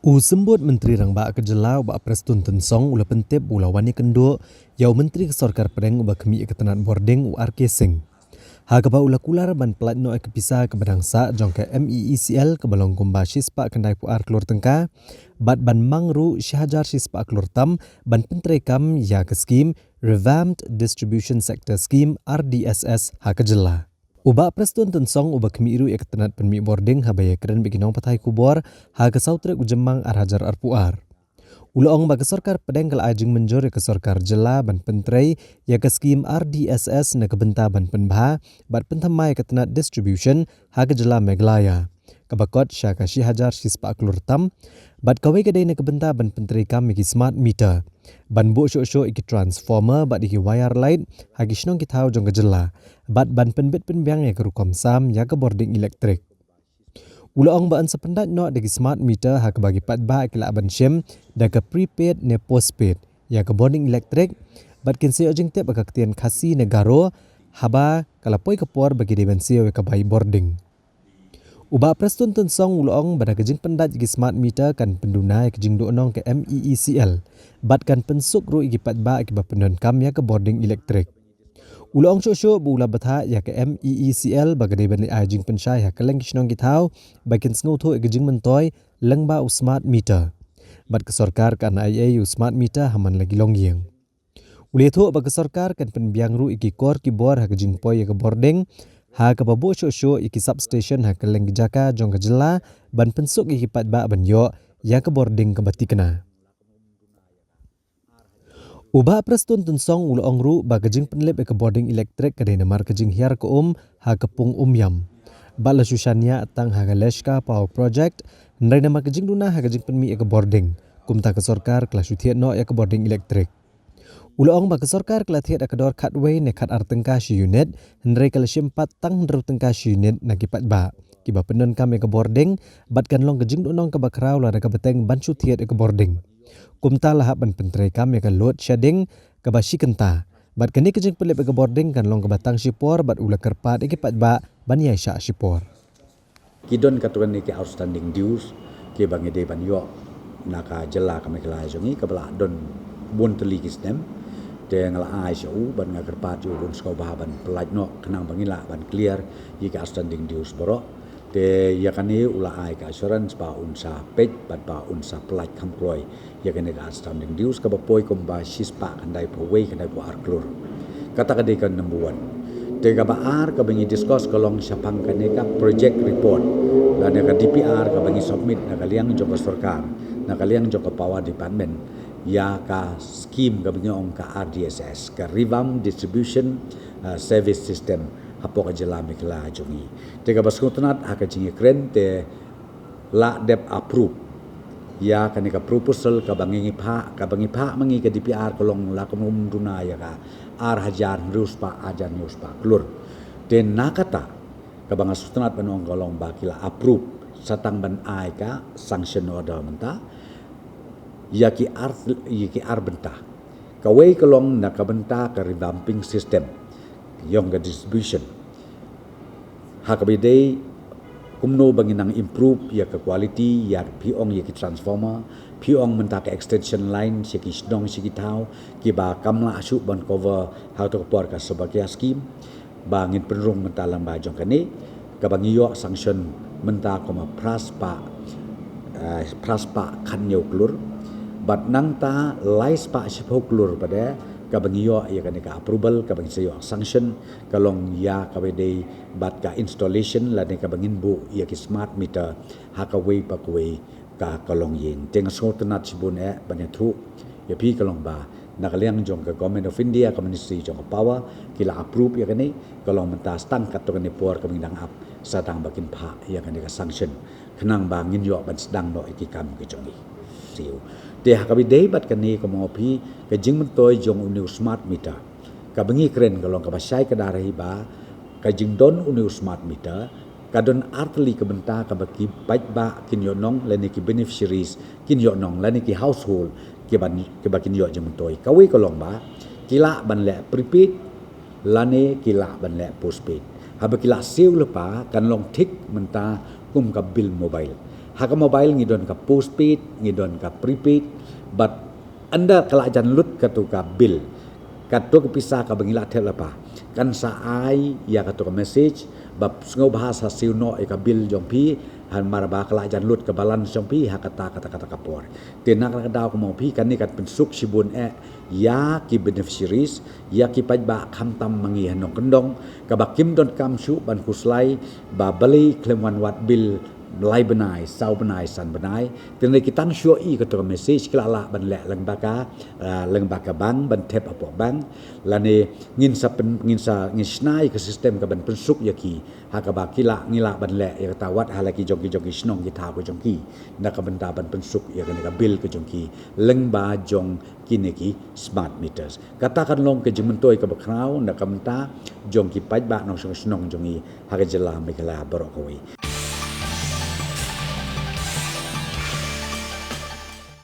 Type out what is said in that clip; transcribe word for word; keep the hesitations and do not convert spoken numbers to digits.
U Symbud Myntri Rangbah ka jylla u Bah Prestone Tynsong u la pyntip ba u la wan ïakynduh ïa u Myntri ka Sorkar Pdeng uba khmih ïa ka tnat bording u R K Singh, ha kaba u la kular ban pyllait noh ïa ka pisa kaba dang sah jong ka M E E C L kaba long kumba shispah khyndai phew ar klur tyngka, bad ban mang ruh shi hajar shispah klur tam ban pyntreikam ïa ka skim Revamped Distribution Sector Scheme, R D S S, ha ka jylla. U Bah Prestone Tynsong uba khmih ruh ïa ka tnat pynmih bording haba ïakren bad ki nongpathai khubor ha ka saw tarik u Jymmang ar hajar arphew ar. U la ong ba ka Sorkar Pdeng ka la ai jingmynjur ïa ka Sorkar Jylla ban pyntrei ïa ka skim R D S S na ka bynta ban pynbha bad pynthymmai ïa ka tnat distribution ha ka jylla Meghalaya, kaba kot sha ka shi hajar shispah klur tam, bad kawei ka dei na ka bynta ban pyntreikam ïa ki smart meter, ban buh shuh shuh ïa ki transformer bad ïa ki wire light ha ki shnong ki thaw jong ka jylla, bad ban pynbit pynbiang ïa ka rukom sam ïa ka bording elektrik. U la ong ba yn sa pyndait noh da ki smart meter ha kaba ki paidbah ki lah ban shim da ka prepaid ne postpaid ïa ka bording elektrik, bad kin sa ïoh jingtip ha ka ktien Khasi ne Garo haba ka la poi ka por ba ki dei ban siew ïa ka bai bording. U Bah Prestone Tynsong u la ong ba da ka jingpyndait ïa ki smart meter kan pynduna ïa ka jingduhnong ka M E E C L, bad kan pynsuk ruh ïa ki paidbah kiba pyndonkam ïa ka bording elektrik. U la ong shuh shuh ba u la bthah ïa ka M E E C L ba ka dei ban ai jingpynshai ha kylleng ki shnong ki thaw ba kin sngewthuh ïa ka jingmyntoi lyngba u smart meter, bad ka sorkar kan ai ei ïa u smart meter ha man la ki longïing. U la ïathuh ba ka sorkar kan pynbiang ruh ïa ki kor ki bor ha ka jingpoi ïa ka bording ha kaba buh shuh shuh ïa ki substation ha kylleng ki jaka jong ka jylla ban pynsuk ïa ki paidbah ban ïoh ïa ka bording kaba thikna. U Bah Prestone Tynsong u la ong ruh ba ka jingpynlip ïa ka bording elektrik ka dei namar ka jinghiar ka um ha ka pung Umïam, bad la shu shaniah tang ha ka Leshka Power Project, hynrei namar ka jingduna ha ka jingpynmih ïa ka bording, kumta ka sorkar ka la shu thied noh ïa ka bording elektrik. U la ong ba ka sorkar ka la thied ha ka dor khatwei ne khatar tyngka shi unit, hynrei ka la shim pat tang hynriew tyngka shi unit na ki paidbah kiba pyndonkam ïa ka bording, bad kan long ka jingduhnong kaba khraw lada ka bteng ban shu thied ïa ka bording. Kumta la hap ban pyntreikam ïa ka load shedding kaba shi kynta, bad kane ka jingpynlip ïa ka bording kan long kaba tang shipor, bad u la kyrpad ïa ki paidbah ban ïaishah shipor. Ki don katto katne ki outstanding dues kiba ngi dei ban ïoh na ka jylla ka Meghalaya jong ngi kaba la don bun tylli ki snem. Te nga la ai sha u bad nga kyrpad ïa u ban sngewbha ban pyllait noh khnang ba ngin lah ban clear ïa ki outstanding dues baroh. Te ïa kane u la ai ka assurance ba un sa peit bad ba un sa pyllait kham kloi ïa kane ka outstanding dues kaba poi kumba shispah khyndai phew wei khyndai phew ar klur. Kata ka dei ka number one. Te kaba ar kaba ngi discuss ka long shaphang kane ka project report lane ka D P R kaba ngi submit na ka liang jong ka sorkar, na ka liang jong ka power department, ïa ka scheme kaba ngi ong ka R D S S, ka Revamped Distribution, uh, Service System, hapoh ka jylla Meghalaya jong ngi. Te kaba sngewtynnat ha ka jingïakren te la dep approve ïa kane ka proposal kaba ngi ngi phah, kaba ngi phah ma ngi ka D P R ka long la ka um duna ïa ka ar hajar hynriew spah, ar hajar hynriew spah klur. Te na kata kaba nga sngewtynnat ban ong ka long ba ki la approve sa tang ban ai ka sanction order mynta ïa ki ar, ïa ki ar bynta. Kawei ka long na ka bynta ka revamping system ïong ka distribution. Ha kaba ïadei kumno ba ngin nang improve ïa ka quality, ïa phi ong ïa ki transformer, phi ong mynta ka extension line sha ki shnong sha ki thaw kiba kam lah shuh ban cover ha kato ka por ka Sabyasahi scheme. Ba ngin pynrung mynta lyngba jong kane kaba ngi ïoh sanction mynta kumba phra spah, eh, phra spah khathynñiew klur. Bad nangta lai spah shiphew klur pat de kaba ngi ïoh ïa kane ka approval kaba ngi sa ïoh sanction ka long ïa kaba ïadei bad ka installation lane kaba ngin buh ïa ki smart meter ha kawei pa kawei ka, ka longïing. Te nga sngewtynnat shibun eh ban ïathuh ïa phi ka long ba na ka liang jong ka Government of India, ka Ministry jong ka Power, ki la approve ïa kane, ka long mynta sa tang katto katne por kaba ngi dang ap sa tang ba kin phah ïa kane ka sanction khnang ba ngin ïoh ban sdang noh ïa ki kam ki jong ngi. Siew. Te ha kaba ïadei bad kane kumba nga ong ïa phi, ka jingmyntoi jong une u smart meter kaba ngi kren ka long kaba shai kdar hi ba ka jingdon une u smart meter ka don artylli ka bynta kaba ki paidbah kin ïoh nong lane ki beneficiaries kin ïoh nong lane ki household kiba, kiba kin ïoh jingmyntoi. Kawei ka long ba ki lah ban leh prepaid lane ki lah ban leh postpaid. Haba ki lah siew lypa kan long thik mynta kum ka bill mobile. Ha ka mobile ngi don ka postpaid, ngi don ka prepaid, bad ynda ka la jan lut katu ka bill, katu ka pisa kaba ngi la thep lypa, kan sa ai ïa katu ka message ba sngewbha sa siew noh ïa ka bill jong phi, namar ba ka la jan lut ka balance jong phi ha kata kata kata ka por. Te na kata ka daw kumno phi, kane kan pynsuk shibun eh ïa ki beneficiaries, ïa ki paidbah khamtam ma ngi ha nongkyndong, kaba kim donkam shuh ban khuslai ba balei khlem wan wad bill lai bnai, saw bnai, san bnai. Te ngi ki tang shuh i katu ka message ki la lah ban leh lyngba ka, ah, lyngba ka bank, ban thep hapoh bank. Lane ngin sa pyn-, ngin sa, ngin shna ïa ka system kaban pynsuk ïa ki, ha kaba ki lah, ngi lah ban leh ïa kata wat ha la ki jong ki jong ki shnong ki thaw ka jong ki, na ka bynta ban pynsuk ïa kane ka bill ka jong ki lyngba jong kine ki smart meters. Kata kan long ka jingmyntoi kaba khraw na ka bynta jong ki paidbah nongshong shnong jong ngi ha ka jylla Meghalaya baroh kawei.